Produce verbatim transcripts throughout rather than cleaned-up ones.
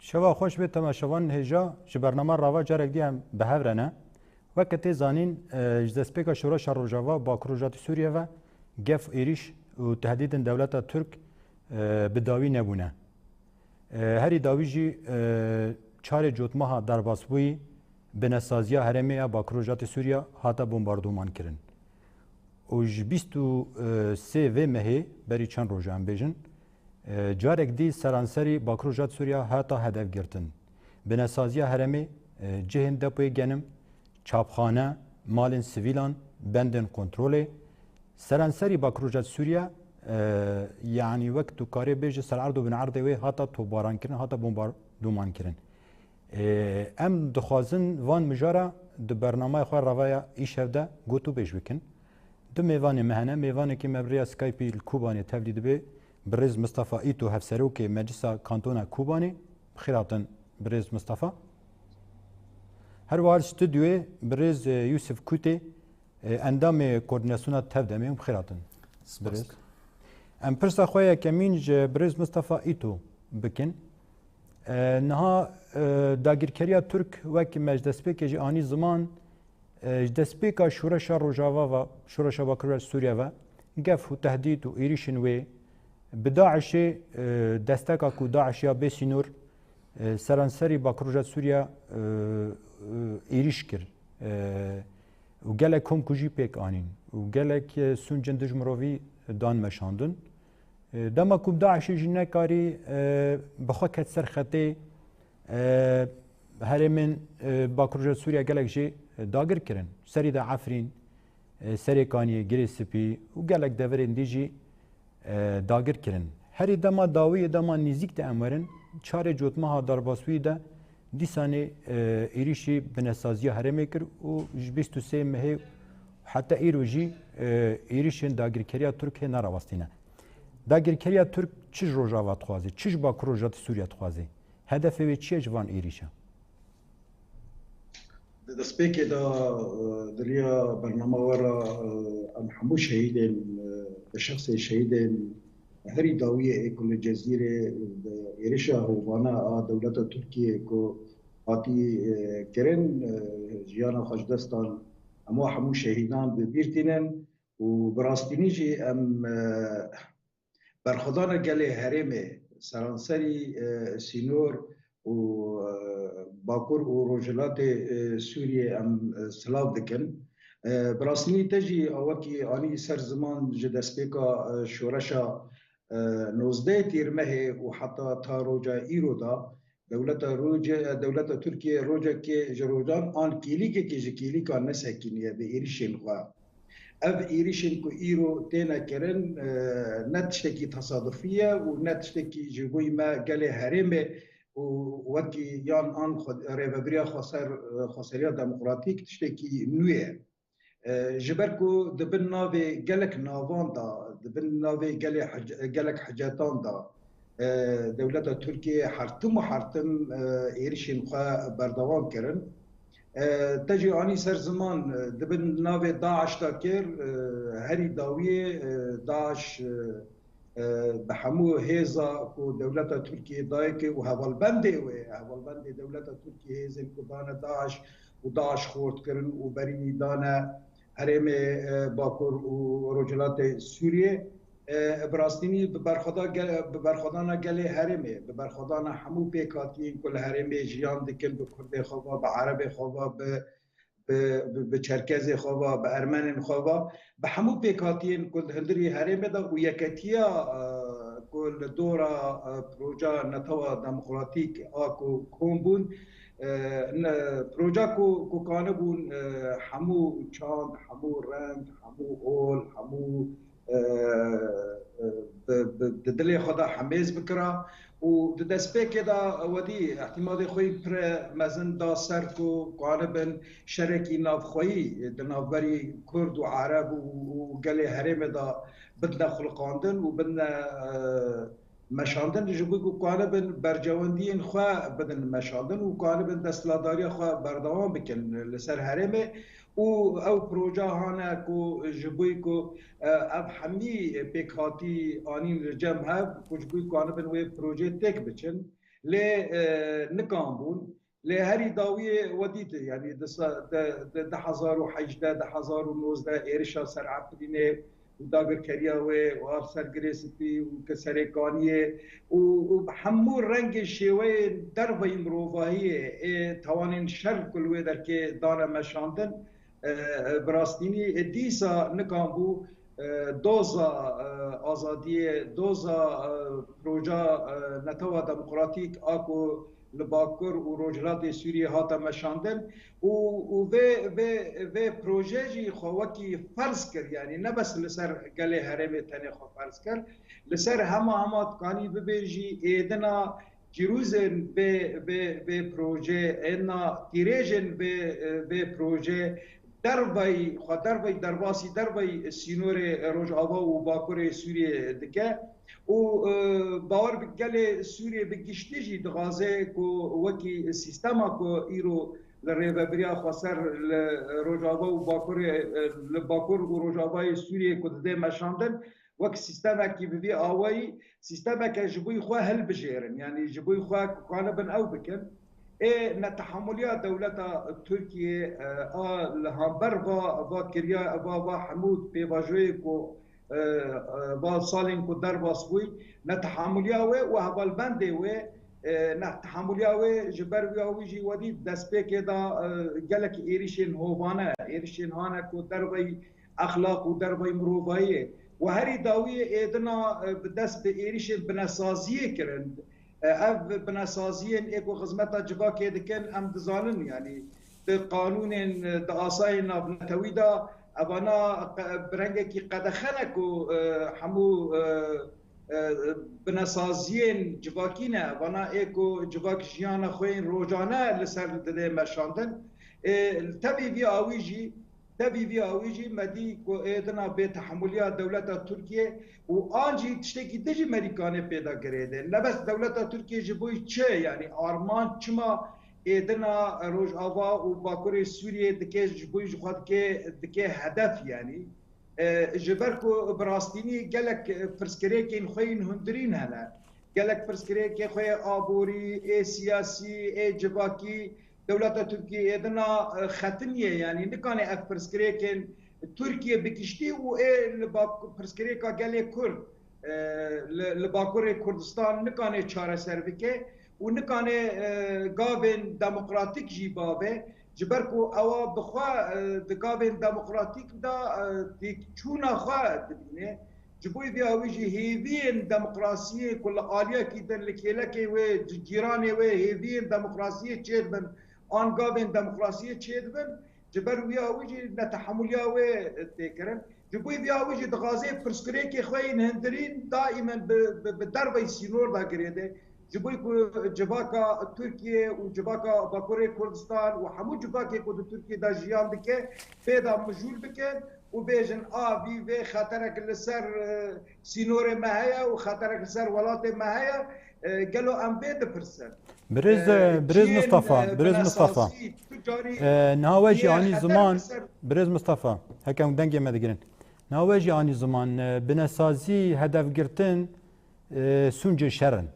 Çawa xweş bê temaşevan hêja ji bernama Rava carek dî em bi hev re ne. Weke tê zanîn, e, ji destpêka Şoreşa Rojava Bakur Rojatî Sûriye ve gef êrîş û tehdîdên dewleta Tirk, e, bi dawî nebûne. E, herî dawî jî, e, çarê cotmeha derbasbûyî binesaziya herêmê ya Bakur Rojatî Sûriye hate bombardoman kirin. Û ji bîst û sê vê mehê berî çend roja em bêjin, e, carek dî seranserî Bakur Rojat Sûriya hata hedef girtin. Binesaziya herêmê, e, cihên depoyê genim, çapxane, malên sivîlan, bendên kontrolê, seranserî Bakur Rojat Sûriya, e, yanî wek tu karê bêje ser erd û binerdê wê hata topbarankirin, hata bombardomankirin. Ê, em dixwazin van mijara di bernamaya xwe Ravaya Îşev de gotûbêj bikin. Du mêvanê me hene. Mêvanekî me bi rêya Skypeî li Kobanê tevlî dibe. Birêz Mistefa Îto, hevserokê Meclisa Kantona Kobanê. Bi xêr hatin birêz Mistefa. Her wiha li stûdyoyê birêz, e, Yûsif Kûtê, e, endamê Koordînasyona Tevdemê, hûn bi xêr hatin. Spas. Birêz. Em pirsa xwe yekemîn ji birêz Mistefa Îto bikin. E, niha, e, dagirkeriya Tirk wek me ji destpêkê jî anî ziman, e, ji destpêka şoreşa Rojava ve, şoreşa Bakur ve Sûriye ve, gef û tehdîd û êrîşên wê bi DAIŞê, e, desteka ku DAIŞ ya bê sînor, e, seranserî Bakur Rojat Sûriye, e, e, êrîş kir. E, û gelek komkujî pêk anîn. Û gelek, e, sûncên dijmirovî dan meşandin. E, dema ku DAIŞê jî nekarî, e, bi xwe ket ser xetê, e, herêmên, e, Bakur Rojat Sûriye gelek jî, e, dagir kirin. Serî de Efrîn, e, Serêkaniyê, Girê Spî û gelek deverên dî jî, e, dagir kirin. Herî dema dawiyê, dema nîzîk de em werin, çarê cotmeha derbasbûyî de dîsanê, e, êrîşî binesaziya herêmê kir û ji bîst û sê mehê heta îro jî, e, êrîşên dagirkeriya Tirkiyê nerawestîne. Dagirkeriya Tirk çi ji Rojava dixwaze, çi ji Bakur Rojatî Sûriye dixwaze? Hedefê wê çi ye ji van êrîşa? Di destpêkê de, e, di riya bernama we re, e, em hemû şehîdên, e, bi şexsê şehîdên herî dawiyê ê ku li Cezîrê, e, bi êrişa hovane a dewleta Tirkiyê ku hatî, e, kirin, e, jiyana xwe ji dest dan, em wa hemû şehîdan bi bîr tînin û bi rastînî jî em, e, Berxwedana gelê herêmê, seranserî, e, sînor û, e, Bakur û Rojhilatê, e, Sûriyê em, e, silav dikin. E, bi rastînî te jî a wekî anî ser ziman ji destpêka, e, şoreşa, e, nozdeh Tîrmehê û heta ta roja îro de dewleta Rûce-, dewleta Tirkiyê rojekê ji rojan an kêlîkekê ji kêlîkan nesekiniye bi êrişên xwe. Ev êrişên ku îro têne kirin, e, ne tiştekî tesadufî ye û ne tiştekî ji bo me gelê herêmê û wekî yan an xwe-, rêvebiriya xweser-, xweseriya demokratîk tiştekî nû ye. E, ji ber ku di bin navê gelek navan de, di bin navê gelê hic-, gelek hicetan de, e, dewleta Tirkiyê her tim û her tim, e, êrişên xwe berdewam kirin. E, te jî anî ser ziman, e, di bin navê DAIŞ de kir, e, herî dawiyê, e, DAIŞ, e, e, bi hemû hêza ku dewleta Tirkiyê dayikê û hevalbendê wê, hevalbendê dewleta Tirkiyê hêzên ku dane DAIŞ û DAIŞ xort kirin û berî wî dane herêmê, e, Bakur û Rojhilatê Sûriyê. E, bi rastînî bi berxweda gel-, bi berxwedana gelê herêmê, bi berxwedana hemû pêkhatiyên ku li herêmê jiyan dikin, bi Kurdê xwe ve, bi Erebê xwe ve, bi, bi, bi, bi Çerkezê xwe ve, bi Ermenên xwe ve, bi hemû pêkhatiyên ku li hundirî herêmê de û yeketiya, e, ku li dora, e, proja netewa demokratîk a ku kom bûn, e, ne, proja ku, ku kanibûn, e, hemû çand, hemû reng, hemû ol, hemû, e, e, bi, bi, di dilê xwe de hemêz bikira û di destpêkê de wedî ihtimalê xwe yî pire mezin da ser ku kanibin şerekî navxweyî di navberî Kurd û Ereb û, û gelê herêmê de bidine xuliqandin û bidine, e, meşandin, ji bo ku kanibin bercewendiyên xwe bidin meşandin û kanibin desthilatdariya xwe berdewam bikin li ser herêmê û ew proje hane ku ji bo ku, e, ev hemî pêkhatî anîn li cem hev ku ji bo ku kanibin wê projê têk biçin. Lê, e, nikan bûn. Lê herî dawiyê we dît, yanî di sa-, di, di du hezar û hejdeh, du hezar û nozdeh êrişa ser Efrînê û dagirkeriya wê û av ser Girê Spî û ke Serê Kaniyê û, û hemû rengê şêweyên derveyî mirovahiyê ê tawanên şer ku li wê derkê dane meşandin, e, e, bi rastînî, e, dîsa nikan bû, e, doza, e, azadiyê, doza, e, proja, e, netewa demokratîk a ku li Bakur û Rojhilatê Sûriyê hate meşandin û, û vê, vê, vê proje jî xwe wekî ferz kir, yanî ne bes li ser gelê herêmê tenê xwe ferz kir, li ser hema hema dikanî bibêjî êdina cîrûzên vê, vê, vê proje, êdina tîrêjên vê, vê proje dervey, xwe dervey derbasî dervey sînorê Rojava û Bakurê Sûriyê dike û, e, bawer bi gelê Sûriyê bi giştî jî dixwaze ku wekî sîstema ku îro li rêvebiriya xweser li Rojava û Bakurê, e, li Bakur û Rojavayê Sûriyê ku didê meşandin, wek sîstemekî bi vî awayî, sîstemeke ji bo xwe hilbijêrin, yanî ji bo xwe ku kanibin ew bikin. Ê netehemuliya dewleta Tirkiyê, e, a li hember va, va kiriya, va, va hemû pêvajoyê ku, e, e, va salên ku derbas bûy, netehemuliya wê û hevalbendê wê, e, netehemuliya wê ji ber wî awî jî wedî destpêkê da, e, gelek êrişên hovane, êrişên hane ku dervey exlaq û dervey mirovahiyê û herî dawiyê êdina, e, bi dest bi êrişên binesaziyê kirin. E, ev binesaziyên ê ku xizmeta civakê dikin, em dizanin, yanî di qanûnên, e, di asayên navnetewî de evana qe-, bi rengekî qedexe ne ku, e, hemû, e, e, binesaziyên civakî ne, evana ê ku civak jiyana xwe yên rojane li ser didê meşandin. E, tevî vî awî jî, tevî vî awî jî me dî ku êdina bêtehemûliya dewleta Tirkiyê û an jî tiştekî din jî me dî kanê pê de girêdin. Ne bes dewleta Tirkiyê ji bo çi, yanî armanc çima êdina Rojava û Bakurê Sûriyê dike, ji bo ji xwe dike, dike hedef, yanî. E, ji ber ku bi rastînî gelek pirsgirêkên xwe yên hundirîn hene. Gelek pirsgirêkê xwe yê aborî, ê siyasî, ê civakî, dewleta Tirkiyê êdina, e, xetiniyê, yanî nikane ev pirsgirêkên Tirkiye bi giştî û ê li Bak-, pirsgirêka gelê Kurd, e, li, li Bakurê Kurdistan nikane çareser bike û nikane, e, gavên demokratîk jî bave, ji ber ku ewa bi xwe, e, di gavên demokratîk de, e, têkçûna xwe dibîne. Ji bo vî awî jî hêviyên demokrasiyê ku li aliyekî din li kêlekê wê, cîranê wê hêviyên demokrasiyê çêdibin, an gavên demokrasiyê çêdibin, ji ber wî awî jî netehemuliya wê tê kirin. Ji bo vî awî jî dixwaze pirsgirêkê xwe yên hundirîn daîmen bi, bi, bi derveyî sînor de girêde. Ji bo ku civaka Tirkiye û civaka Bakurê Kurdistan û hemû civakê ku di Tirkiye de jiyan dike, pê de mijûl bikin û bêjin, a vî vê xeterek li ser, e, sînorê me heye û xeterek li ser welatê me heye, e, gelo em vê dipirsin? Birêz, E, birêz ciyên, Mistefa, e, birêz Mistefa. binesazî, tu carî E, niha we jî ciyê anî xeter ziman, li ser birêz Mistefa, hekem dengê me digirin. Niha we jî anî ziman, e, binesazî hedef girtin, e, sûncê şer in.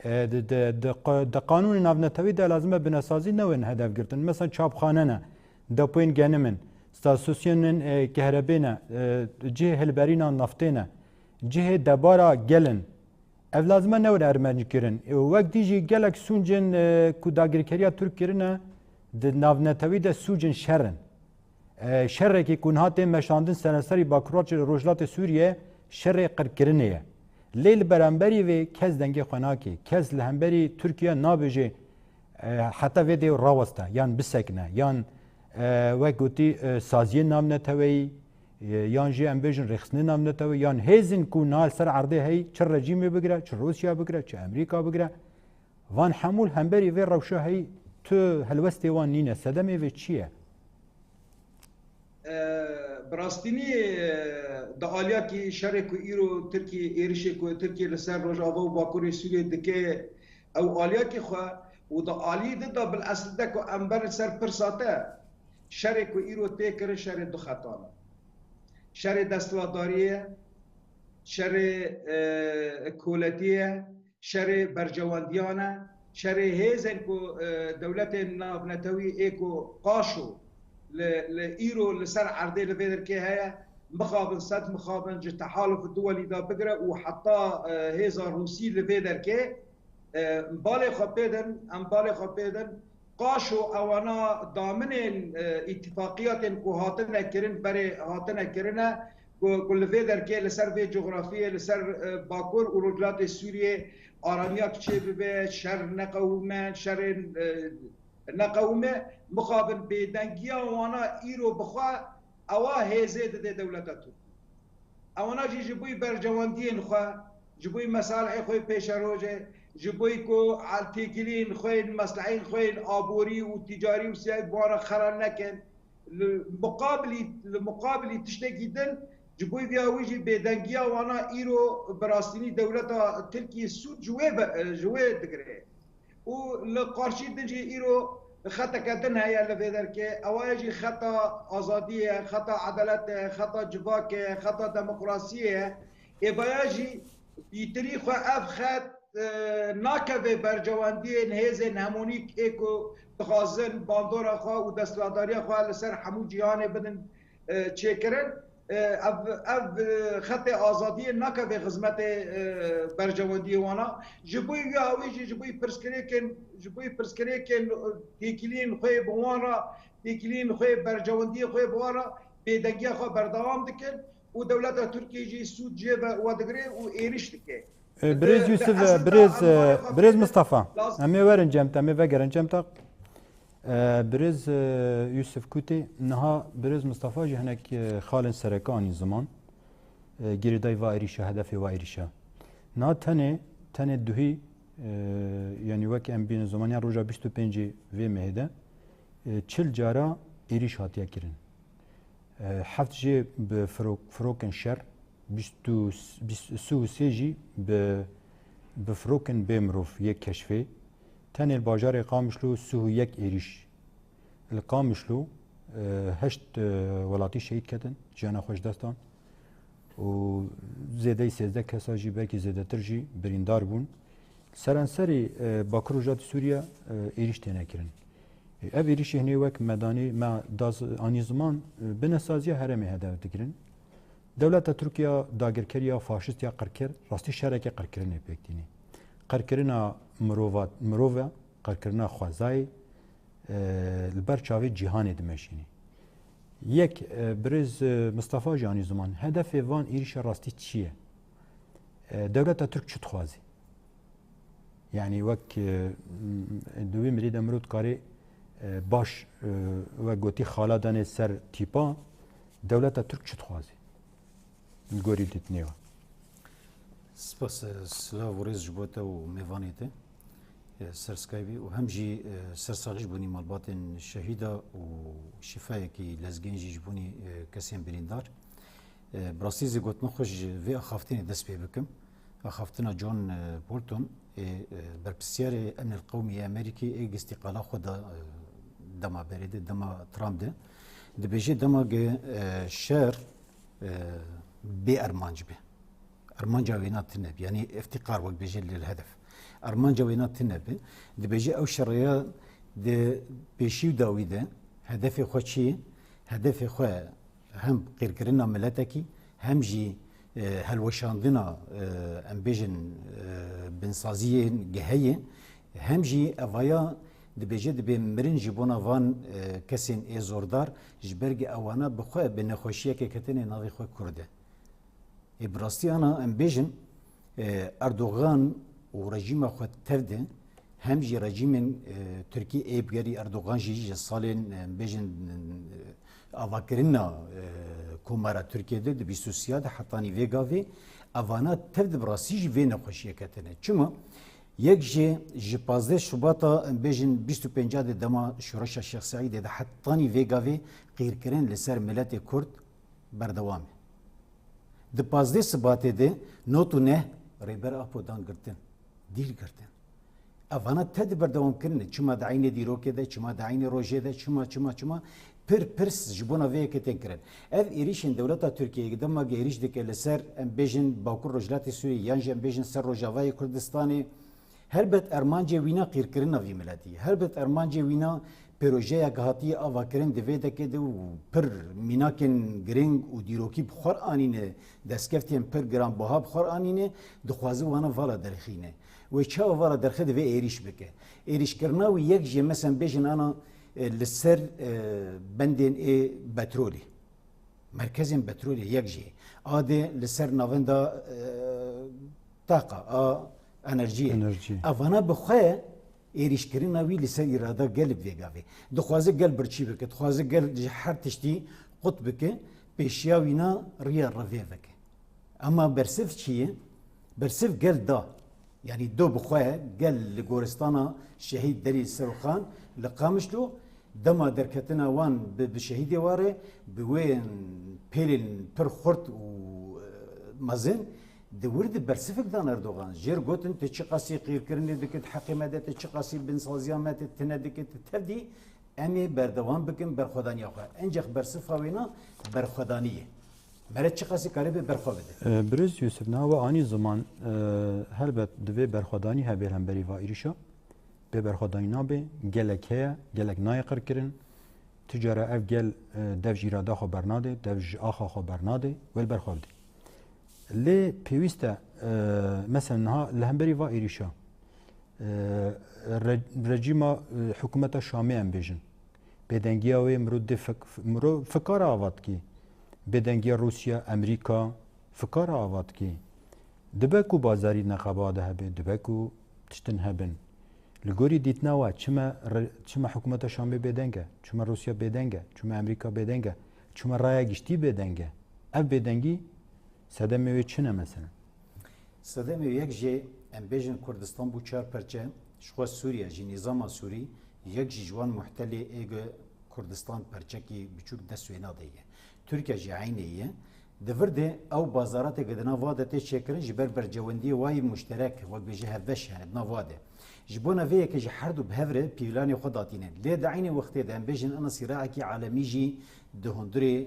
E, di, di, di qa-, di qanûnê navnetewî de lazim e binesazî newên hedef girtin. Mesela çapxane ne, depoyên genim in, stasyonên, e, kehrebê ne, e, cihê hilberîna naftê ne, cihê debara gel in. Ev lazim e newên ermenc kirin. E, wek dî jî gelek sûcên, e, ku dagirkeriya Tirk kirine, di navnetewî de sûcên şer in. E, şerekî ku niha tê meşandin sereserî Bakur û Rojhilatê Sûriye şerê qirkirinê ye. Lê li beramberî vê kes dengê xwe nake. Kes li hemberî Tirkiye nabêje, e, heta vê dê raweste, yan bisekine, yan, e, wek gotî, e, saziyên navneteweyî, e, yan jî em bêjin rêxistinê navneteweyî, yan hêzên ku niha li ser erdê heyî, çi rejîmê bigire, çi Rûsya bigire, çi Amerîka bigire, van hemû li hemberî vê rewşa heyî tu helwestê wan nîne, sedemê vê çi ye? E, bi rastînî, e, di aliyakî şerê ku îro Tirkiye, êrişê ku Tirkiye li ser Rojava û Bakurê Sûriyê dike, ew aliyakî xwe û di aliyî di de bil eslî de ku em ber li ser pirsa te, şerê ku îro tê kirin şerê du xetan e. Şerê desthilatdariyê ye, şerê, e, koletiyê ye, şerê berjewendiyan e, şerê hêzên ku, e, dewletên navnetewî ê ku qaşo li, li îro li ser erdê li vê derkê heye, mixabin, sed mixabin ji tehaluf duwelî de bigire û heta, e, hêza Rûsî li vê derkê, e, balê xwe pê din, em balê xwe pê din, qaşo ewana daminên, e, îtîfaqiyatên ku hatine kirin, berê hatine kirine, ku, ku li vê derkê, li ser vê cografiyê, li ser, e, Bakur û Rojhilatê Sûriyê aramiyak çêbibe, şer neqewime, şerên, e, neqewime, mixabin bêdengiya wana îro bixwe ewa hêzê dide dewleta Tirkî. Ewana jî ji bo bercewendiyên xwe, ji bo mesalihê xwe pêşerojê, ji bo ku têkiliyên xwe, mesleheyên xwe aborî û ticarî û siyasî bi wan re xera nekin, li muqabilî, li muqabilî tiştekî din, ji bo vîya wî jî bêdengiya wana îro bi rastînî dewleta Tirkiyê sûd ji wê ve, ji wê digire. Û li qarşî din jî îro xeteke din heye li vê derkê. Ewa ye jî xeta azadiyê ye, xeta edalet e, xeta civak e, xeta demokrasiyê ye. Êvaya jî pîtirî xwe ev xet, e, nakeve bercewendiyên hêzên hemonîk ê ku dixwazin bandora xwe û desthilatdariya xwe li ser hemû cîhanê bidin, e, çêkirin. E, ev, ev, e, xetê azadiyê nakeve xizmetê, e, bercewendiyê wana. Ji bo ya wî jî, ji bo pirsgirêkên, ji bo pirsgirêkên, e, têkiliyên xwe bi wan re, têkiliyên xwe, bercewendiyê xwe bi wan re bêdengiya xwe berdewam dikin û dewleta Tirkiyê jî sûd jê ve we digire û êrîş dike. E, Birêz Yusuf, e, Birêz, e, Birêz Mistefa. Em ê werin cem te, em ê vegerin cem te. E, Birêz, e, Yusuf Kutê, niha Birêz Mistefa jî hinek, e, xalên sereke anî ziman. E, girêdayî va êrîşa, hedefê va êrîşa. Niha tenê, tenê duhî, e, yanî wek em bînin ziman ya roja bîst û pêncê vê mehê de, e, çil cara êrîş hatiye kirin. E, heft jê bi firo-, firokên şer, bîst û, bîst, sî û sê jî bi, bi firokên bê mirov yê keşfê. Tenê li bajarê Qamişlo sî û yek êrîş. Li Qamişlo, e, heşt, e, welatî şehîd ketin, jiyana xwe ji dest dan û zêdeyî sêzdeh kesa jî, belkî zêdetir jî birîndar bûn. Seranserî, e, Bakur Rojhilatê Sûriye, e, êrîş têne kirin. E, ev êrîşê hinê wek medanî me da z-, anî ziman, e, binesaziya herêmê hedef digirin. Dewleta Tirkiye dagirkeriya faşîst ya qirkir, rastî şerekê qirkirinê pêk tînî. Qirkirina mirova, mirov e, qirkirina xwezayê, e, li ber çavê cîhanê dimeşînî. Yek, e, Birêz, e, Mistefa jî anî ziman, hedefê van êrîşa rastî çi ye? E, dewleta Tirk çi dixwaze? Yanî wek, e, m-, di wî mirî de mirov dikarê, e, baş, e, wek gotî xala danê ser tîpa, dewleta Tirk çi dixwaze? Li gorî dîtinê we. Spas, e, silav û rêz ji bo te û mêvanê te, e, ser Skypeî û hem jî, e, sersalî ji bo nî malbatên şehîda û şîfayekî lezgên jî ji bo nî, e, kesên birîndar. E, bi rastî zê gotina xwe ji vê axaftinê dest pê bikim. Axaftina John, e, Bolton, ê, e, berpirsiyarê emnê qewmî yê Amerîkê ê gistîqala xwe da, e, dema berê de, dema Trump de. Dibêje dema ge, e, şer, e, bê ermanc be. Ermanca wêna tune be. Yanî îftîqar wek bêje lil hedef. Ermanca wêna tune be. Dibêje ew şerreya di pêşî û dawî de hedefê xwe çi ye? Hedefê xwe hem qîrkirina miletekî, hem jî, e, helweşandina, e, em bêjin, e, binsaziyên geheyê, hem jî evaya dibêje dibê mirin ji bona van, e, kesên ê zordar, ji ber ge ewana bi xwe bi nexweşiyeke ketine navê xwe Kurd e. Ê bi rastî ana em bêjin, e, Erdogan û rejîma xwe tev de hem jî rejîmên, e, Tirkî ê bi gerî Erdogan jî ji salên, e, em bêjin, e, avakirina, e, Komara Tirkiyê de di bîst û sê de hetanî vê gavê evana tev de bi rastî jî vê nexweşiyê ketine. Çima? Yek jê ji pazdeh Şubata em bêjin bîst û pênc de dema Şoreşa Şêx Seîdê de hetanî vê gavê qîrkirin li ser miletê Kurd berdewam e. Di pazdeh Sibatê de not û neh Rêber Apo dan girtin. Dîl girtin. Evana te di berdewam kirine. Çima di eynê dîrokê de, çima di eynê rojê de, çima, çima, çima? Pir pirs ji bona vê yekê tên kirin. Ev êrîşên dewleta Tirkiyeyê dema ge êrîş dike li ser, em bêjin, Bakur Rojhilatê Sûriyê yan jî em bêjin ser Rojavayê Kurdistanê, Helbet ermancê wîna qîrkirina vî miletî ye. Helbet ermancê wîna pêrojeyek hatiye avakirin di vê dekê de û pir mînakên girîng û dîrokî bi xwe re anîne, destkeftên pir giranbuha bi xwe re anîne, dixwaze wana vala derxîne. Wê çawa vala derxe divê êrîş bike. Êrîşkirina wî yek jê, mesen bêjin ana, e, li ser, e, bendên ê petrolê. Merkezên petrolê yek jê. A dê li ser navenda, e, taqa, a enerjiyê. Enerjiyê. Evana bi xwe êrîşkirina wî li ser îrada gel bi vê gavê. Dixwaze gel birçî bike, dixwaze gel ji her tiştî qut bike, pêşiya wîna riya revê veke. Ama bersiv çi ye? Bersiv gel da. Yanî do bi xwe gel li goristana şehîd Delîl Seroxan li Qamişlo dema derketina wan bi, bi şehîdê wa re, bi wê pêlên pir xurt û, e, mezin, di wir de bersivek dan Erdogan. Jêr gotin, tu çiqasî qîrkirinê dikit heqê me de, tu çiqasî binsaziya me tu tine dikit, tu tevdî em ê berdewam bikin berxwedaniya xwe. Encex bersifa wêna berxwedanî ye. Mere çiqasî karibe berxwe bide. E, Birêz Yusuf, niha we anî ziman, e, helbet divê berxwedanî hebe li hemberî va êrîşa. Bê berxwedanî nabe, gelek heye, gelek nayê qirkirin. Tu cara ev gel, e, dev ji îrada xwe bernade, dev ji axa xwe bernade, wê li ber xwe bide. Lê pêwîst e, e, mesela niha li hemberî va êrîşa, e, re-, rejîma, e, hikûmeta Şamê em bêjin. Bêdengiya wê mirov dê fik-, mirov fikara ava dikî. Bêdengiya Rûsya, Amerîka fikara ava dikî. Dibe ku bazarî neqeba de hebe, dibe ku tiştin hebin. Li gorî dîtina we çima re-, çima hikûmeta Şamê bêdeng e, çima Rûsya bêdeng e, çima Amerîka bêdeng e, çima raya giştî bêdeng e? Ev bêdengî sedemê wê çi ne mesela? Sedemê yek jê, em bêjin, Kurdistan bû çar perçe, ji xwe Sûriye jî, nîzama Sûrî, yek jî ji wan muhtelê ê gi Kurdistan perçekî biçûk dest wêna de ye. Tirkiye jî eynê ye. Di vir de ew bazaratê gi di nav va de tê çêkirin ji ber bercewendiyê wayî muşterek, wek bêje hevbeş, yani di nav va de. Ji bona vê yekê jî her du bi hev re pîlanê xwe datînin. Lê di eynê wextê de em bêjin ana sîraekî alemî jî di hundirê, e,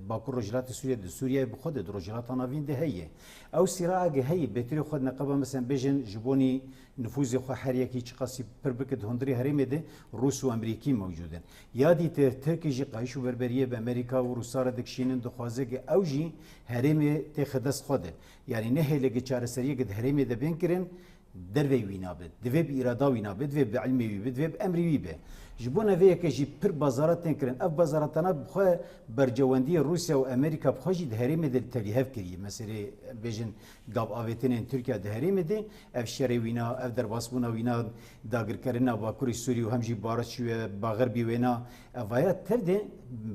Bakur Rojhilatê Sûriye, di Sûriyeyê bi xwe de, di Rojhilata Navîn de heye. Ew sîraekî heye, bêtirê xwe di neqeba, mesela bêjin, ji bonî nifûzê xwe her yekî çiqasî pir bike di hundirê herêmê de Rûs û Amerîkî mewcûd in. Ya dîtir Tirkî jî qayîş û berberiyê bi Amerîka û Rûsa re dikişînin, dixwaze ki ew jî herêmê têxe dest xwe de. Yanî nehêle ki çareseriyê ki di herêmê de bên kirin, dervey wî nabe. Divê bi îrada wî nabe, divê bi ilmê wî be, divê bi emrê wî be. Ji bona vê yekê jî pir bazarat tên kirin. Ev bazaratana bi xwe bercewendiyê Rûsya û Amerîka bi xwe jî di herêmê de li tevlîhev kiriye. Meselê, em bêjin, gav avêtinên Tirkiye di herêmê de, ev şerê wîna, ev derbasbûna wîna, dagirkerina Bakurê Sûrî û hem jî Bareş-, Baxerbî wêna, ev vaya tev de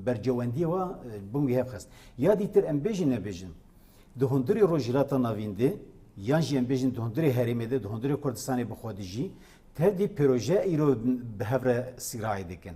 bercewendiyê wa, e, bin wî hev xist. Ya dîtir em bêjin nebêjin, di hundirê Rojhilata Navîn de, yan jî em bêjin di hundirê herêmê de, di hundirê Kurdistanê bi xwe de jî, tevdî proje îro bi hev re sîrayê dikin.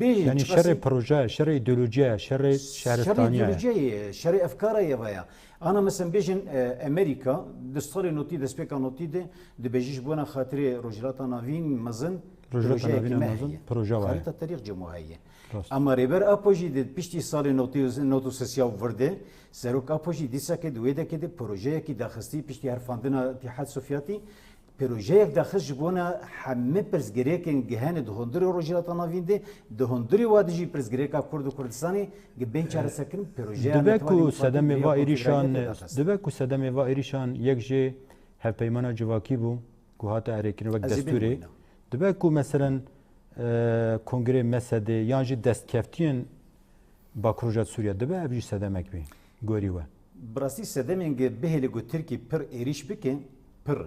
Bêjin, yanî çiqasî şerê proje, şerê îdeolojiyê, şerê şerê şehristaniya ye. Îdeolojiyê ye, şerê efkara ye vaya. Ana mesela bêjin, e, Amerîka di salê notî, destpêka notî de dibêje ji bona xatirê Rojhilata Navîn mezin Rojhilata projeyekî Navîn me mezin heye. Proje wa ye. Xarîta terîx cemo heye. Rast. Ama Rêber Apo jî di piştî salê notî, nod û sisiya û vir de, Serok Apo jî dîsakê di wê dekê de projeyekî daxistî piştî herfandina Îtîhad Sovyetî, projeyek daxist ji bona hemî pirsgirêkên gihene di hundirê Rojhilata Navîn de, di hundirê wa de jî pirsgirêka Kurd û Kurdistanê gi bên çareserkirin, projeya Dibe Netewên ku Yekbûyî sedemê va êrîşan, daxist. Dibe ku sedemê va êrîşan yek jê hevpeymana civakî bû ku hate erêkirin wek Ez ê bênim destûrê. Wîna. Dibe ku meselen, e, kongrê mesedê yan jî destkeftiyên Bakur Rojhilat Sûriye dibe ev jî sedemek bî gorî we? Bi rastî sedemên gi bihêle ku Tirkî pir êrîş bike, pir in.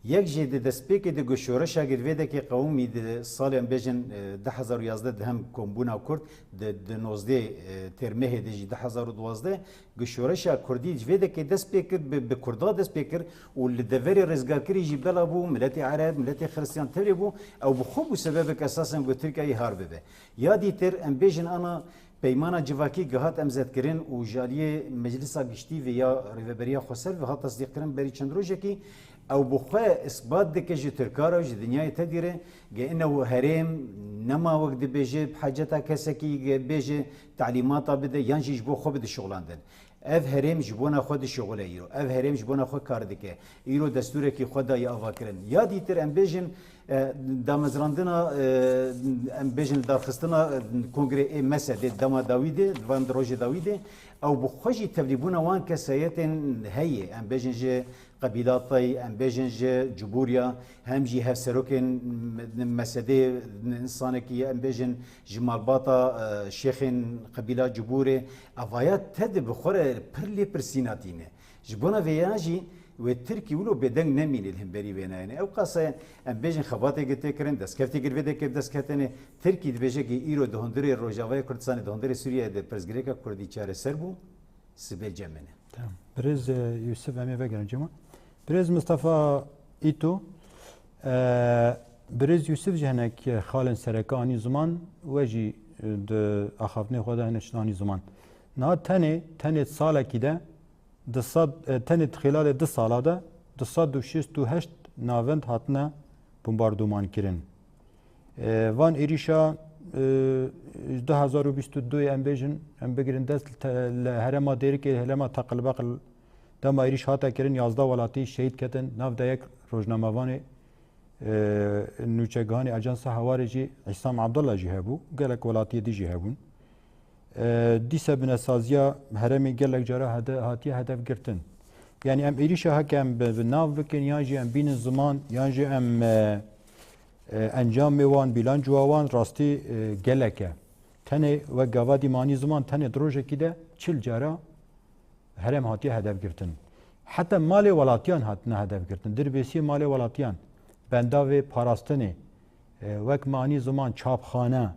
Yek jê di destpêkê de ku şoreşa gi vê dekê qewimî di salên bêjin, e, du hezar û yazdeh di hem kombûna Kurd, di, di nozdeh, e, têrmehê de jî du hezar û duwazdeh, ku şoreşa Kurdî ji vê dekê dest pê kir, bi, bi Kurda dest pê kir û li deverê rizgarkirî jî bela bû, miletê Ereb, miletê Xiristiyan tevlê bû, ew bi xwe bû sebebek esasen ku Tirkiyeyê har bibe. Ya dîtir em bêjin ana peymana civakî gihat emzetkirin û ji aliyê Meclisa Giştî ve ya Rêveberiya Xweser ve hat tesdîqkirin berî çend rojekî, ew bi xwe isbat dike ji Tirka re, ji dinyayê tevdî re, ge ine û herêm nema wek dibêje bi heceta kesekî ge bêje talîmata bide yan jî ji bo xwe bide şixulandin. Ev herêm ji bona xwe dişixule îro. Ev herêm ji bona xwe kar dike. Îro destûrekî xwe daye avakirin. Ya dîtir em bêjin, e, damezrandina, e, em bêjin darxistina, e, kongrê ê mesedê dema dawî de, van di rojê dawî de, ew bi xwe jî tevlîbûna wan kesayetên heye. Em bêjin ji qebîla Tay, em bêjin ji Cibûriya, hem jî hevserokên mesedê, insanekî ye, em bêjin ji malbata, e, şêxên qebîla Cibûrê. Evaya tedi bi xwe re pir lêpirsîna tîne. Ji bona vêya jî wê Tirkî wilo bêdeng nemîne li hemberî vênayene. Ew qasayên, em bêjin, xebatê girtê kirin, destkeftê girvê de kir dest ketene. Tirkî dibêje ki îro di hundirê Rojavayê Kurdistanê, di hundirê Sûriyeyê de pirsgirêka Kurdî çareser bû, sibê cem min e. Tamam. Birêz, e, Yusuf, em ê vegerin cema. Birêz Mustafa Îto, e, Birêz Yusuf jî hinek, e, xalên sereke anî ziman, we jî, e, di axaftinê xwe de hinek anî ziman. Niha tenê, tenê salekî de, di sed, e, tenê di xêlalê du sala de, du sed û şêst û heşt navend hatine bombardoman kirin. E, van êrîşa, e, du hezar û bîst û du em bêjin, em bigirin dest li te-, li herêma Dêrikê, herêma Teqilbeqil dema êrîş hate kirin, yazdeh welatî şehîd ketin, nav de yek rojnamevanê, e, nûçegihanê Ajansa Hewarê jî Îsam Abdullah jî hebû, gelek welatiyê dî jî hebûn. E, dîse binesaziya herêmê gelek cara hede-, hatiye hedef girtin. Yani em êrîşa heke em bi, bi nav bikin, yan jî em bînin ziman, yan jî em, e, e, encamê wan, bîlancoya wan rastî, e, gelek e. Tenê wek gava dîmanî ziman tenê di rojekî de çil cara herêm hatiye hedef girtin. Heta malê welatiyan hatine hedef girtin. Dirbêsiyê malê welatiyan, bendavê parastinê, e, wek manî ziman, çapxane,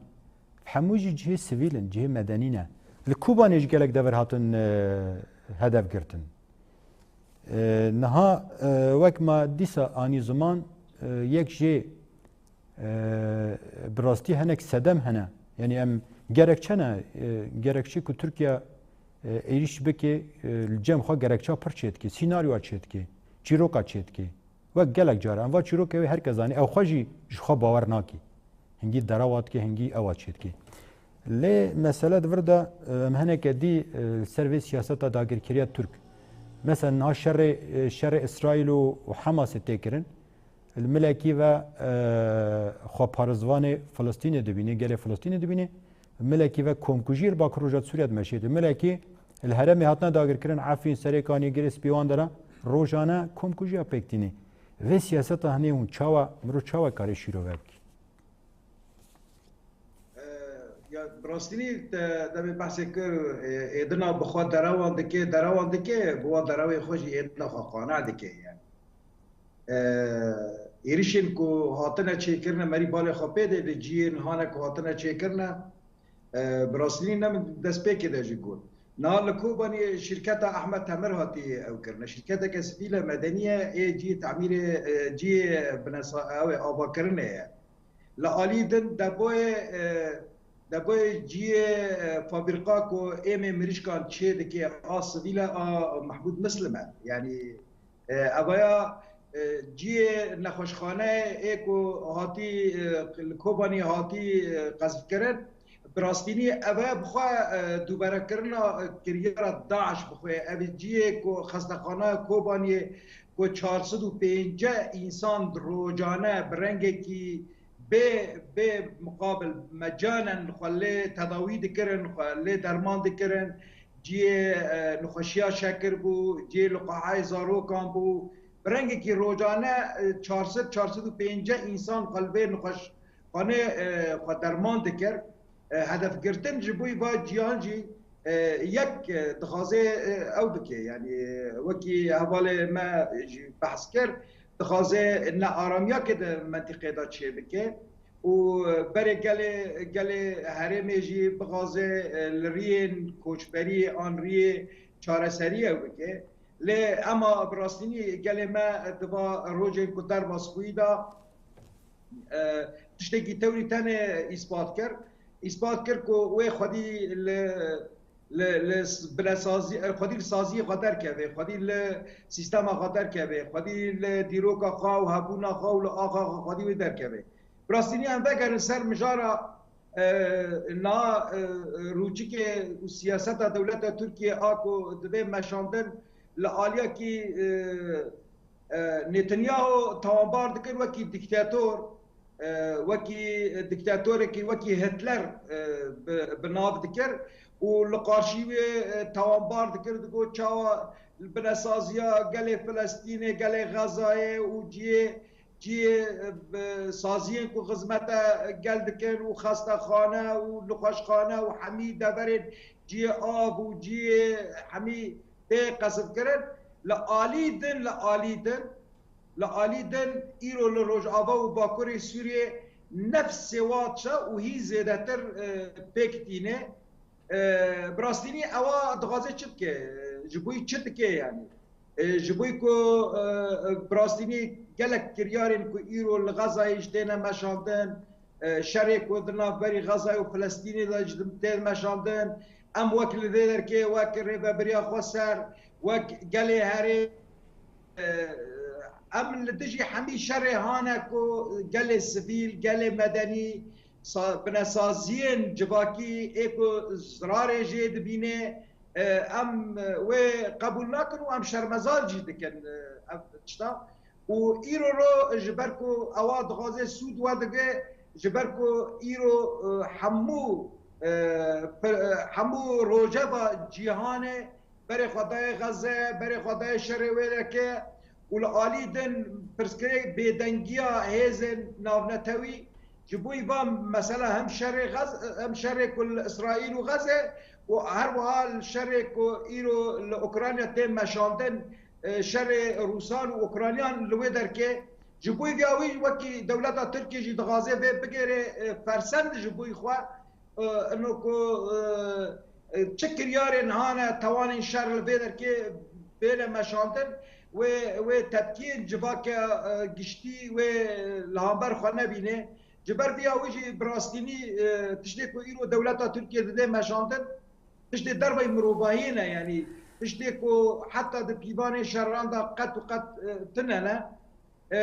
hemû jî cihê sivîl in, cihê medenî ne. Li Kobanê jî gelek dever hatin, e, hedef girtin. E, niha, e, wek ma dîsa anî ziman, e, yek jê, e, bi rastî hinek sedem hene. Yani em gerekçe ne, e, gerekçe ku Tirkiye, e, êrîş bike, e, li cem xwe gerekça pir çêdike, sînaryoya çêdike, çîroka çêdike. Wek gelek cara em va çîrokê wê her kes zanî, ew xwe jî ji xwe bawer nake. Hingî derewa dike, hingî ewa çêdike. Lê mesele di vir de, e, em hineke dî, e, li ser vê siyaseta dagirkeriya Tirk. Mesela niha şerê, e, şerê Îsraîl û, û Hamasê tê kirin. Li milekî ve, e, xweparizvanê Filistînê dibîne, gelê Filistînê dibîne. Milekî ve komkujiyê li Bakur Rojhilat Sûriye dimeşê. Milekî li herêmê hatine dagirkirin, Efrîn, Serêkaniyê, Girê Spî, wan dera rojane komkujiya pêk tîne. Vê siyaseta hinê hûn çawa, mirov çawa kare şîrove bike? E, ya, bi rastînî te demê behsê kir, e, êdina bi xwe derewan dike, derewan dike, bi wa derewê xwe jî êdina xwe qane dike, yani. E, êrişên ku hatine çêkirine, merî balê xwe pê de, di ciyên hane ku hatine çêkirine, e, bi rastînî ne min destpêkê de jî got. Niha li Kobaniyê şîrketa Ehmed Temir hatî ew kirine. Şîrketeke sivîl e, medenî ye, ê ciyê temîrê, e, ciyê binesa-, ew ê avakirinê ye. Li alî din depoyê, e, depoyê ciyê, e, fabrîka ku êmê mirîşkan çê dike, a sivîl e, a Mehmûd Muslim e. Yanî, e, evaya, e, ciyê nexweşxaneyê ê ku hatî, e, li Kobanî hatî, e, qezfkirin, bi rastînî evaya bi xwe, e, dûberekirina, e, kiryara DAIŞ bi xwe ye. Ev ciyê ku xestexaneya Kobaniyê ku çar sed û pêncî însan rojane bi rengekî bê, bê miqabil mecanen xwe lê tedawî dikirin, xwe lê derman dikirin, ciyê, e, nexweşiya şekir bû, ciyê liqahayê zarokan bû. Bi rengekî rojane, e, çar sed, çar sed û pêncî însan xwe li vê nexweşxanê, e, xwe derman dikir. E, hedefgirtin ji bo va ciyan jî, e, yek, e, dixwaze, e, ew bike. Yanî, e, wekî hevalê me jî behs kir, dixwaze nearamiyakê di mentiqê de çêbike û, e, berê gelê, gelê herêmê jî bixwaze, e, li riyên koçberiyê an riyê çareseriyê ew bike. Lê ema bi rastînî gelê me di va rojên ku derbas bûyî de, e, tiştekî tewrî tenê îspat kir. Îspat kir ku wê xwedî li, li, li s-, bilesazî-, e, xwedî li saziyê xwe derkeve, xwedî li sîstema xwe derkeve, xwedî li dîroka xwe û hebûna xwe û li axa xwe xwedî wê derkeve. Bi rastînî em vegerin ser mijara E, na, e, rûçikê û siyaseta dewleta Tirkiye a ku dibe meşandin li aliyekî, e, e, Netanyahu tawanbar dikir wekî dîktator, e, wekî dîktatorekî, wekî Hitler, e, bi, bi nav dikir û li qarşî wê, e, tawanbar dikir, digot çawa binesaziya gelê Filistînê, gelê Xezayê û cihê cihê, e, saziyên ku xizmete gel dikin û xestexane û nexweşxane û hemî deverên cihê av û cihê hemî tê qesifkirin. Li alî din, li alî din, li alî din îro li Rojava û Bakurê Sûriyê nefsê wa diçe û hî zêdetir, e, pêk tîne. E, bi rastînî ewa dixwaze çi dike? Ji bo wî çi dike yani? E, ji bo ku, e, e, bi rastînî gelek kiryarên ku îro li Xezayê ji têne meşandin, e, şerê ku di navberî Xezayê û Filistînê de ji tê meşandin, em wek li vê derkê, wek rêvebiriya xweser, wek gelê herê, e, em li dijî hemî şerê hane ku gelê sivîl, gelê medenî, sa-, binesaziyên civakî ê ku zirarê jê dibîne, e, em, e, wê qebûl nakin û em şermezar jî dikin, e, ev tişta. Û îro ro ji ber ku ewa dixwaze sûd werdige, ji ber ku îro, e, hemû, e, pe-, e, hemû rojeva cîhanê berê xwe daye Xeze, berê xwe daye şerê wê dike û li alî din pirsgirêk bêdengiya hêzên navnetewî ji bo va mesela hem şerê Xez-, hem şerê ku li Îsraîl û Xeze û her wiha li şerê ku îro li Ukrayna tê meşandin, e, şerê Rûsan û Ukraynan li wê derkê ji bo vîya wî wekî dewleta Tirkiyê jî dixwaze vê bigêrê, e, fersend ji bo xwe, e, ino ku, e, e, çi kiryarên hane tewanên şer li vê derkê bêne meşandin, wê, wê tepkiyên civake, e, giştî wê li hember xwe nebîne. Ji ber vîya wî jî bi rastînî, e, tiştê ku îro dewleta Tirkiye dide meşandin, tiştê derveyî mirovahiyê ne, yanî tiştê ku heta di pîvanê şeran de qet û qet, e, tune ne. E,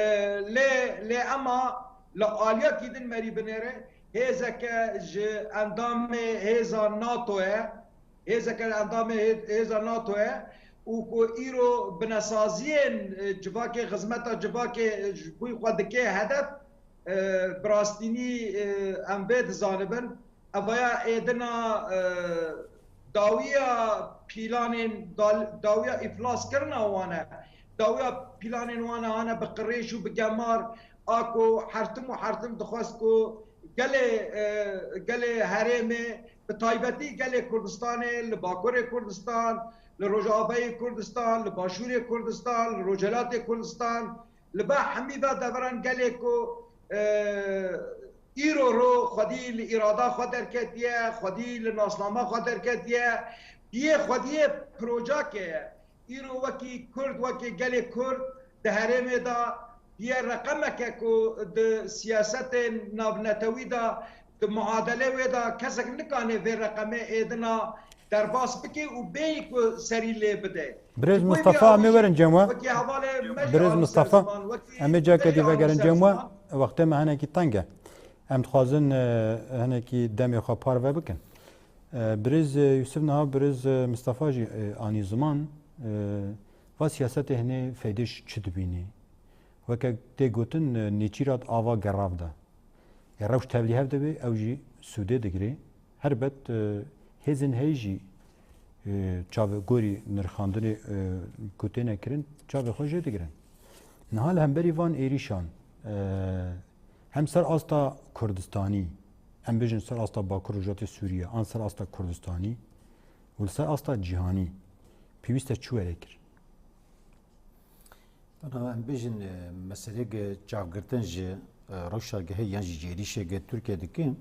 lê, lê ema li aliyekî din merî binêre, hêzeke ji endamê hêza NATO ye, hêzeke endamê hê-, hêza NATO ye û ku îro binesaziyên, e, civakê, xizmeta civakê, e, ji bo xwe dike hedef, e, bi rastînî, e, em vê dizanibin. Evaya êdina, e, dawiya pîlanên dal-, dawiya îflaskirina wan e. Dawiya pîlanên wan e hane bi qirêj û bi gemar, a ku hertim û hertim dixwest ku gelê, e, gelê herêmê, bi taybetî gelê Kurdistanê, li Bakurê Kurdistan, li Rojavayê Kurdistan, li Başûrê Kurdistan, li Rojhelatê Kurdistan, li ba hemî ve deveran gelê ku, e, îro ro xwedî li îrada xwe derketiye, xwedî li nasnama xwe derketiye, biyê xwediyê projake ye. Îro wekî Kurd, wekî gelê Kurd di herêmê de biyê reqemeke ku di siyasetên navnetewî de, di muadele wê de kesek nikane vê reqemê êdina derbas bike û bêyî ku serî lê bide. Birêz Ji bo vê Mistefa, em ê awî jî werin cem we. Wekî hevalê me jî Birêz awî Mistefa, ser ziman, wekî em ê cihekê te jî dî awî vegerin ser cem we. Ziman. Wextê me hinekî teng e. Em dixwazin, e, hinekî demê xwe parve bikin. E, Birêz, e, Yusuf niha Birêz, e, Mistefa jî, e, anî ziman, e, va siyasetê hinê Feydiş çi dibînî? Weke tê gotin, e, nêçîrat ava gerav de. Ya rewş tevlî hev dibe, ew jî sûdê digire. Helbet, e, hêzên heyî jî, e, çavê gorî nirxandinê, e, ku têne kirin, çavê xwe jê digirin. Niha li hemberî van êrîşan, e, hem ser asta Kurdistanî, em bêjin ser asta Bakur Rojatê Sûriye, an ser asta Kurdistanî û li ser asta cîhanî, pêwîst e çi were kir? Bana em bêjin, e, meseleyeke çavgirtin ji, e, rewşa ge heye yan jî cêrîşeke Tirkiye dike.